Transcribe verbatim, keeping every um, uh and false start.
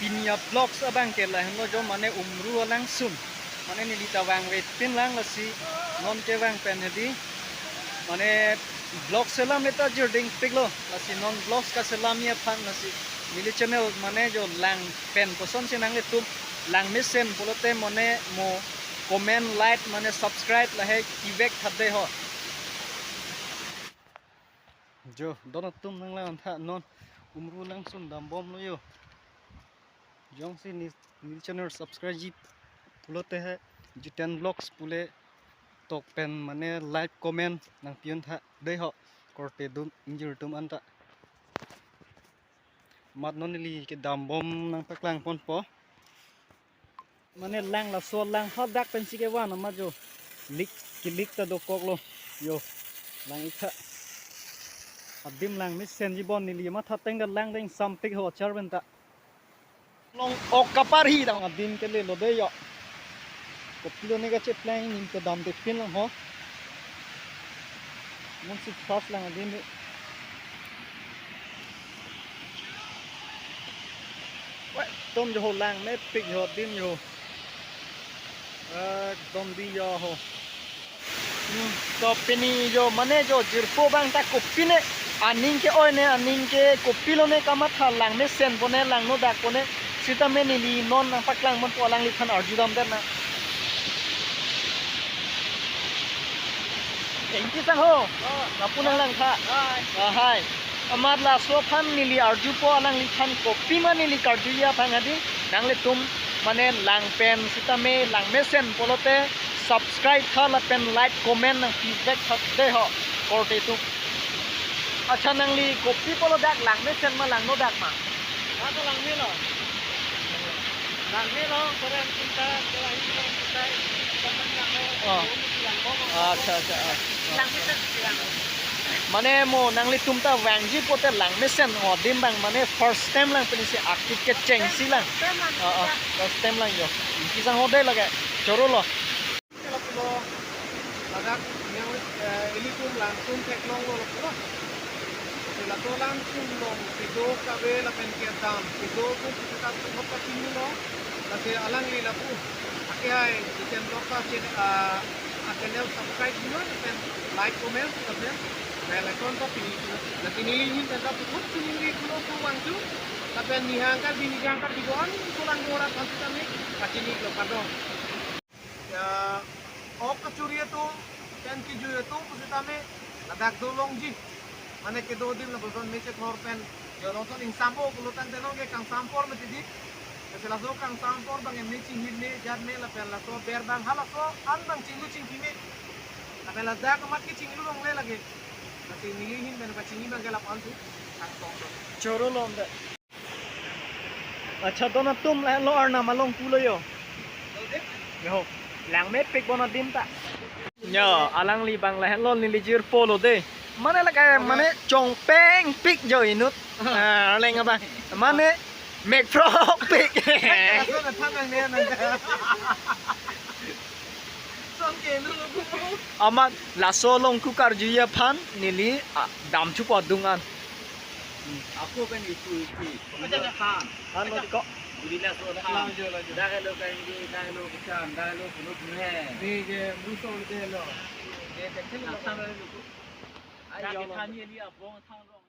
Pini a-vlogs abang ke lahenlo jo, mane Umru alangsun. Mane neli ta vangve pinlang, lasi non ke vang pen hedi. Mane vlog selam eta jirding piklo. Lasi non vlogs kaselam aphan lasi neli channel mane jo lang pen kosonsi nanglitum langmesen pulote mane mo comment, like mane subscribe lahei tivek thap dei ho. Jo, don atum nanglang tha non Umru alangsun dambomlo jo. Jongsi ne, ne channel subscribe ji pulote he Jiten Vlogs pule tok pen mane like comment nangpi-un tha dei ho, korte dum ingjir atum anta. Amat non neli kedambom nangpaklang ponpo. Mane lang laso lang hadak pensi kevan amat jo. Lik, kilik ta dokoklo. Jo. Lang ik tha. Adim langmesen ji bon neli matha teng da lang deng sampik ho char pen ta. Long ok kapar hi dang adim kelelo dei jo. Kopilo ne kacheplang ning kedam depin lang ho. Monsi fast lang adim. Wah, tom jo ho langmepik jo adim jo. Ekdom dei jo ho. Hmm, to pini jo mane jo jirpo abang ta kopine aning ke-oi ne, aning ke kopilo ne kamatha langmesen pone, langno dak pone. Sitame neli non nangpaklang ponpo, alangliphan arju damdet nang. Ingki sangho. Oh. Lapu nanglang tha. Hai. Ah, hai. Amat laso aphan neli arjupo, alangliphan kopima neli karjuji aphan hedi. Nanglitum mane lang pen sitame langmesen pulote subscribe tha lapen like comment nangpivek tha dei ho, korte atum. Accha, nangli kopi pulo dak, langmesen ma langno dak ma? Ako langmelo. Langmelo, kore ang cinta, kore ang cinta, cinta, cinta, cinta, Oh. Langmelo. Accha, accha, ah. Langmesen si lang. Mane mo nanglitum ta vangji pulote langmesen adim abang mane first time lang pensi akit kechengsi lang. First time lang. Ah, ah, first time lang jo. Ingki sangho dei lake. Chorolo. Ladak yang, eh, ilitum langsun theklonglo lapulo. Laso langsun along kedo kave lapen kedam, kedo atum kita semua kapinilo. Lasi alangli lapu. Ake hai, Jiten Vlog ta channel, ah, a-channel subscribe dun lapen like, comment lapen bell icon ta pini. Lasi neli ahin pen ta puthot chiningri pulo pu vangthu. Lapen nihang karbi nihang karbi doan pulang dorat ansi kami kachinilo, kardom. Ya, ok kachuri atum, pen kejui atum pusitame ladak dolongji. Mane kedo adim lapuson mese thor pen. Yo, nonton ingsampo pulo tangte non ke kangsam apor mati di. Kasi laso kangsam apor abang em ne chinghir ne, jat ne lapen laso ber abang halaso an abang chinglu chingki ne. Lapen ladak amat ke chinglu longle lake. Kasi neli ahin pen kachinglu abang ke lapu-an si. Kangsam apor. Chorolo dei. Accha, don atum lahenlo Arnam along pulo jo. Jo. Langmepik bon adim ta. Jo, alangli abang lahenlo neli jirpo lo dei. Mane lake, mane chongpengpik jo inut. Ah, arleng abang. Mane mekphrokpik. Laso na thanang ne nang. Amat laso along ku karjuji aphan neli, ah, damthupo adung an. Ako pen ipu ipu. Acha, acha. Than. Than lo ko. Budi laso than. Laju, laju. Dak lo kaingdi, dak lo kechan, dak lo punut he. Ni je muso de lo. Je kecil lo. Than lo. Ayo, than ye li abong than lo.